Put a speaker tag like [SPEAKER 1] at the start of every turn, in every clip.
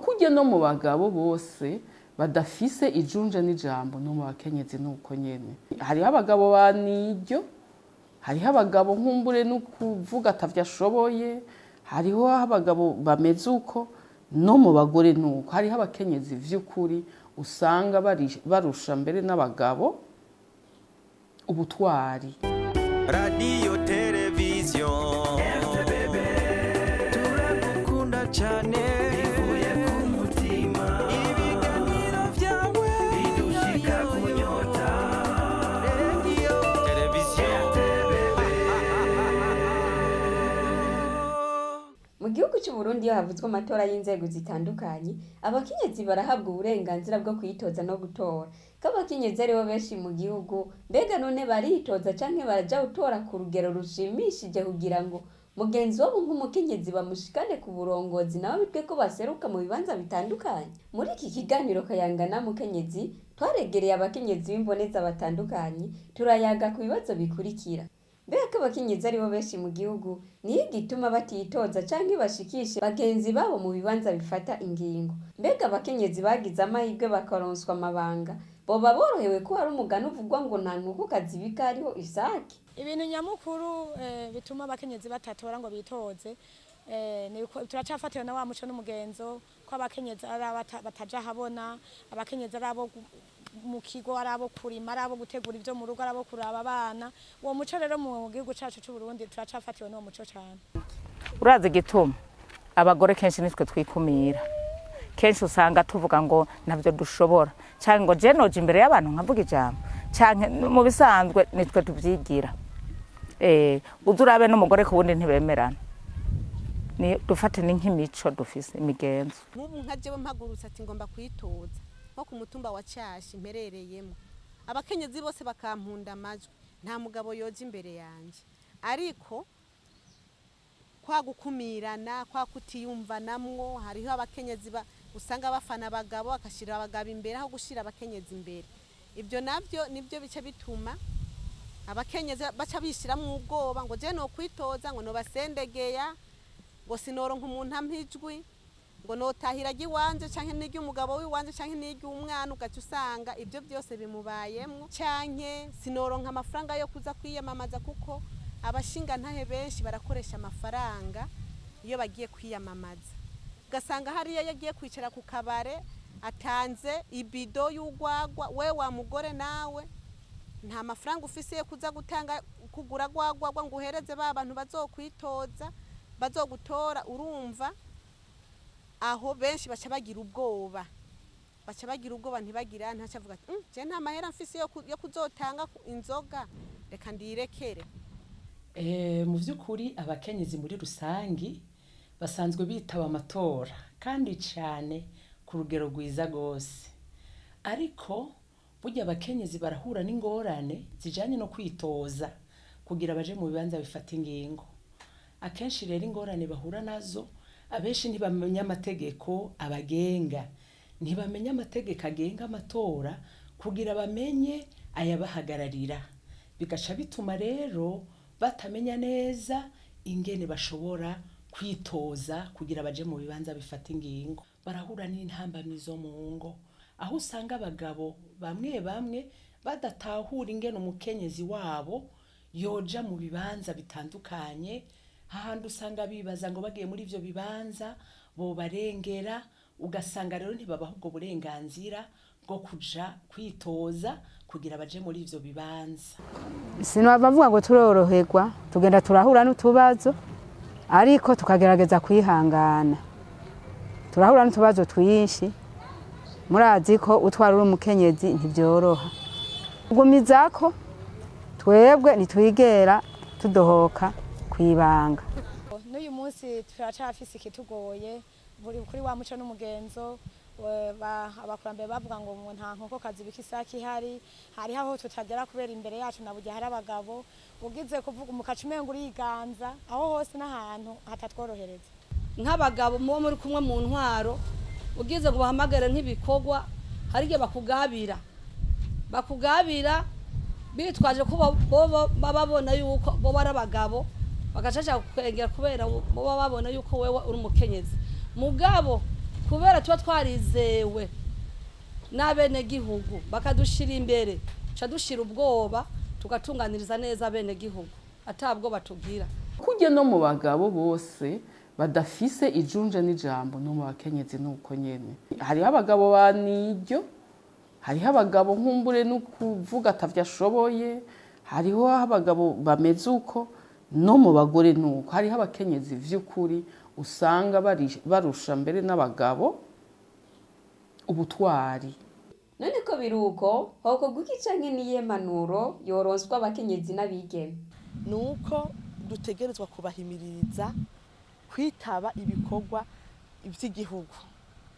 [SPEAKER 1] Kurya no mu bagabo bose badafise ijunja n'ijambo, no mu bakenyezi nuko nyene. Hariho abagabo ba niryo, hariho abagabo nkumbure no kuvuga atavyo ashoboye, hariho abagabo bameze uko, no mu bagore nuko. Hariho abakenyezi vy'ukuri usanga barusha mbere n'abagabo ubutwari.
[SPEAKER 2] Radiyo, televiziyo, turagukunda cyane bivuye ku mutima. Ibiganiro byawe bidushika ku nyota. Radiyo, televiziyo.
[SPEAKER 3] Mu gihugu cy'u Burundi, iyo havuzwe amatora y'inzego zitandukanye, abakenyezi barahabwa uburenganzira bwo kwitoza no gutora. Ko abakenyezi aribo benshi mu gihugu, mbega none baritoza canke baraja gutora ku rugero rushimishije kugira ngo mugenzi wabo nk'umukenyezi bamushikane ku burongozi, nabo bitwe ko baseruka mu bibanza bitandukanye? Muri iki kiganiro Kayangana Mukenyezi, twaregereye abakenyezi b'imboneza batandukanye, turayaga ku bibazo bikurikira: mbega ko abakenyezi aribo benshi mu gihugu, niyo igituma batitoza canke bashikishe bagenzi babo mu bibanza bifata ingingo? Mbega abakenyezi bagize amahirwe bakaronswa amabanga, boba borohewe, ko hari umugani uvugwa ngo nta nkokokazi ibika hariho isake?
[SPEAKER 4] Ibintu nyamukuru bituma abakenyezi batatora ngo bitoze, turacafatiwe na wa muco n'umugenzo ko abakenyezi ari bataja habona, abakenyezi ari abo mu kigo, ari abo kurima, ari abo gutegura ivyo mu rugo, ari abo kuraba abana. Uwo muco rero mu gihugu cacu c'u Burundi turacafatiwe n'uwo muco cane.
[SPEAKER 5] Urazi igituma? Abagore kenshi nitwe twikumira. Kenshi usanga tuvuga ngo ntabyo dushobora, cyangwa ngo je noja imbere y'abantu nkavuga ijambo, canke mu bisanzwe nitwe tuvyigira. Uze urabe n'umugore ku wundi ntibemerana. Ni dufate ni nk'imico dufise, imigenzo.
[SPEAKER 6] Nk'ubu nka jewe mpagurutse ati ngomba kwitoza nko ku mutumba wa Cyashi mperereyemo, abakenyezi bose bakampunda amajwi, nta mugabo yoja imbere yanjye. Ariko kwa gukumirana, kwa kutiyumvanamwo, hariho abakenyezi usanga bafana abagabo, bagashyira abagabo imbere aho gushyira abakenyezi imbere. Ibyo nabyo nibyo bice bituma abakenyezi baca bishiramwo ubwoba ngo je nokwitoza, ngo nobasendegeya, ngo sinoronka umuntu ampa ijwi, ngo notahira iwanje canke n'iry'umugabo w'iwanje canke n'iry'umwana. Ugaca usanga ibyo byose bimubayemwo, canke sinoronka amafaranga yo kuza kwiyamamaza, kuko abashingantahe benshi barakoresha amafaranga iyo bagiye kwiyamamaza. Ugasanga hariya yagiye kwicara ku kabare, atanze ibido y'urwagwa, we wa mugore nawe nta mafaranga ufise yo kuza gutanga kugura rwagwagwa ngo uhereze ba bantu bazokwitoza, bazogutora. Urumva aho benshi baca bagira ubwoba, baca bagira ubwoba, ntibagira, ntaca avuga ati: "Je nta mahera mfise yo kuzotanga inzoga, reka ndirekere."
[SPEAKER 7] Mu by'ukuri abakenyezi muri rusangi basanzwe bitaba amatora kandi cyane ku rugero rwiza rwose, ariko burya abakenyezi barahura n'ingorane zijanye no kwitoza kugira baje mu bibanza bifata ingingo. Akenshi rero ingorane bahura nazo, abenshi ntibamenya amategeko abagenga, ntibamenya amategeko agenga amatora kugira bamenye ayabahagararira, bigaca bituma rero batamenya neza ingene bashobora kwitoza kugira baje mu bibanza bifata ingingo. Barahura n'intambamyi zo mu ngo, aho usanga abagabo bamwe bamwe badatahura ingene umukenyezi wabo yoja mu bibanza bitandukanye, hahandi usanga bibaza ngo bagiye muri ivyo bibanza bobarengera, ugasanga rero ntibabaha ubwo burenganzira bwo kuja kwitoza kugira baje muri ivyo bibanza.
[SPEAKER 8] Sinaba bavuga ngo turoroherwa, tugenda turahura n'utubazo, ariko tukagerageza kwihangana. Turahura n'utubazo twinshi. Murazi ko utwara uri umukenyezi ntibyoroha. Kugumizako twebwe ntitwigera tudohoka kwibanga.
[SPEAKER 4] N'uyu munsi turacafise ikitugoye buri kuri wa muco n'umugenzo. Abakurambere bavuga ngo mu nta nkokokazi ibika isake ihari. Hariho aho tutagera kubera imbere yacu na burya hari abagabo. Ugize kuvuga umukaca umenga uriganza, aho hose n'ahantu hatatworohereza.
[SPEAKER 9] Nk'abagabo muba muri kumwe mu ntwaro, ugize ngo bahamagare nk'ibikorwa, hari igihe bakugabira bitwaje ko bo baba babona yuko bo ari abagabo, bagacaca kukwengera kubera bo baba babona yuko wewe uri umukenyezi. Mugabo Kubera tuba twarizewe n'abenegihugu bakadushira imbere, ca dushira ubwoba, tugatunganiriza neza abenegihugu atabwoba tugira.
[SPEAKER 1] Kurya no mu bagabo bose badafise ijunja n'ijambo, no mu bakenyezi nuko nyene. Hariho abagabo ba niryo, hariho abagabo nkumbure no kuvuga atavyo ashoboye, hariho abagabo bameze uko, no mu bagore nuko. Hariho abakenyezi vy'ukuri usanga barusha mbere n'abagabo ubutwari.
[SPEAKER 3] None ko biruko, hokorwa iki canke niyihe mpanuro yoronswa abakenyezi n'abigeme?
[SPEAKER 6] Ni uko dutegerezwa kubahimiririza kwitaba ibikorwa by'igihugu,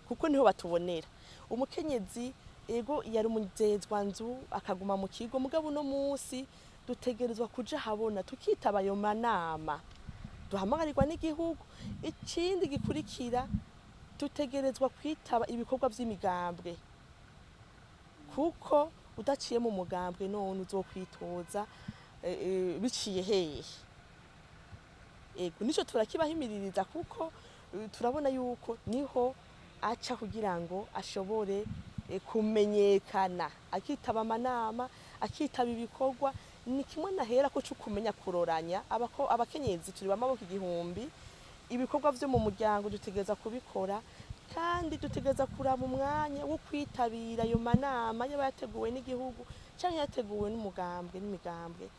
[SPEAKER 6] kuko niho batubonera. Umukenyezi ego yari umujejwanzu akaguma mu kigo, mugabo uno munsi dutegerezwa kuja habona, tukitaba ayo manama duhamagarirwa n'igihugu. Ikindi gikurikira, dutegerezwa kwitaba ibikorwa vy'imigambwe, kuko udaciye mu mugambwe none uzokwitoza biciye hehe? Ego, nico turakibahimiririza, kuko turabona yuko niho aca kugira ngo ashobore kumenyekana, akitaba amanama, akitaba ibikorwa. Ni kimwe nahera ko kumenya kuroranya abakenyezi turi bamaboko igihumbi. Ibikorwa vyo mu muryango dutegereza kubikora, kandi dutegereza kuraba umwanya wo kwitabira ayo manama yaba yateguwe n'igihugu canke yateguwe n'umugambwe n'imigambwe,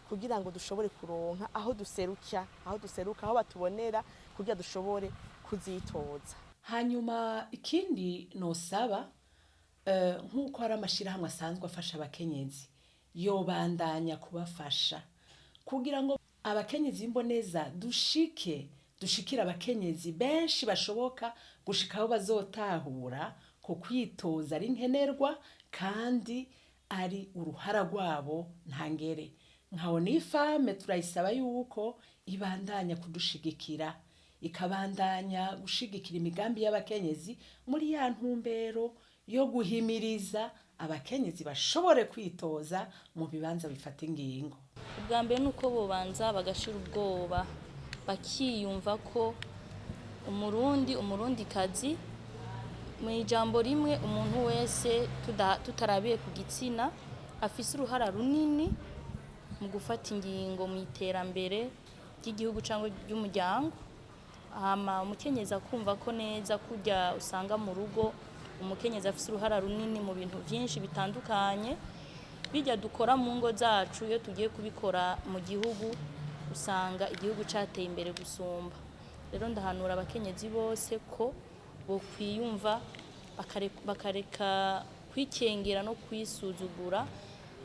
[SPEAKER 6] kugira ngo dushobore kuronka aho duseruka, aho duseruka, aho batubonera, kugira dushobore kuzitoza.
[SPEAKER 7] Hanyuma ikindi nosaba, nk'uko hari amashirahamwe asanzwe afasha abakenyezi, yobandanya kubafasha kugira ngo abakenyezi b'imboneza dushikire abakenyezi benshi bashoboka, gushika aho bazotahura ko kwitoza ari nkenerwa kandi ari uruhara rwabo ntangere. Nka ONU Femmes turayisaba yuko ibandanya kudushigikira, ikabandanya gushigikira imigambi y'abakenyezi muri ya ntumbero yo guhimiriza abakenyezi bashobore kwitoza mu bibanza bifata ingingo.
[SPEAKER 10] Ubwa mbere ni uko bobanza bagashira ubwoba, bakiyumva ko Umurundi, Umurundikazi, mu ijambo rimwe, umuntu wese tutarabiye ku gitsina, afise uruhara runini mu gufata ingingo mu iterambere ry'igihugu cyangwa ry'umuryango. Hama umukenyezi akumva ko neza kurya usanga mu rugo umukenyezi afise uruhara runini mu bintu byinshi bitandukanye, bijya dukora mu ngo zacu, iyo tugiye kubikora mu gihugu usanga igihugu cyateye imbere gusumba. Rero ndahanura abakenyezi bose ko bokwiyumva, bakareka kwikengera no kwisuzugura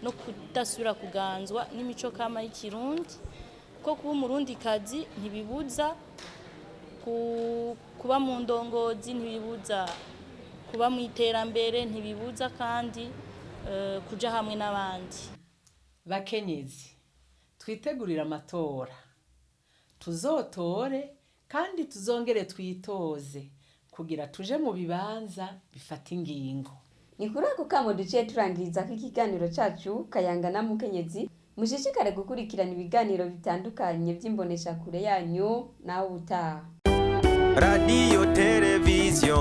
[SPEAKER 10] no kudasubira kuganzwa n'imico kama y'ikirundi, kuko kuba Umurundikazi ntibibuza kuba mu ndongozi, ntibibuza kuba mu iterambere, ntibibuza kandi kuja hamwe n'abandi.
[SPEAKER 7] Bakenyezi, twitegurire amatora, tuzotore kandi tuzongere twitoze kugira tuje mu bibanza bifata ingingo.
[SPEAKER 3] Ni kuri ako kamo duciye turangiriza ko ikiganiro cacu Kayanga na Mukenyezi. Mushishikare gukurikirana ibiganiro bitandukanye vy'imboneshakure yanyu. Nawe ubutaha.
[SPEAKER 2] Radiyo, televiziyo.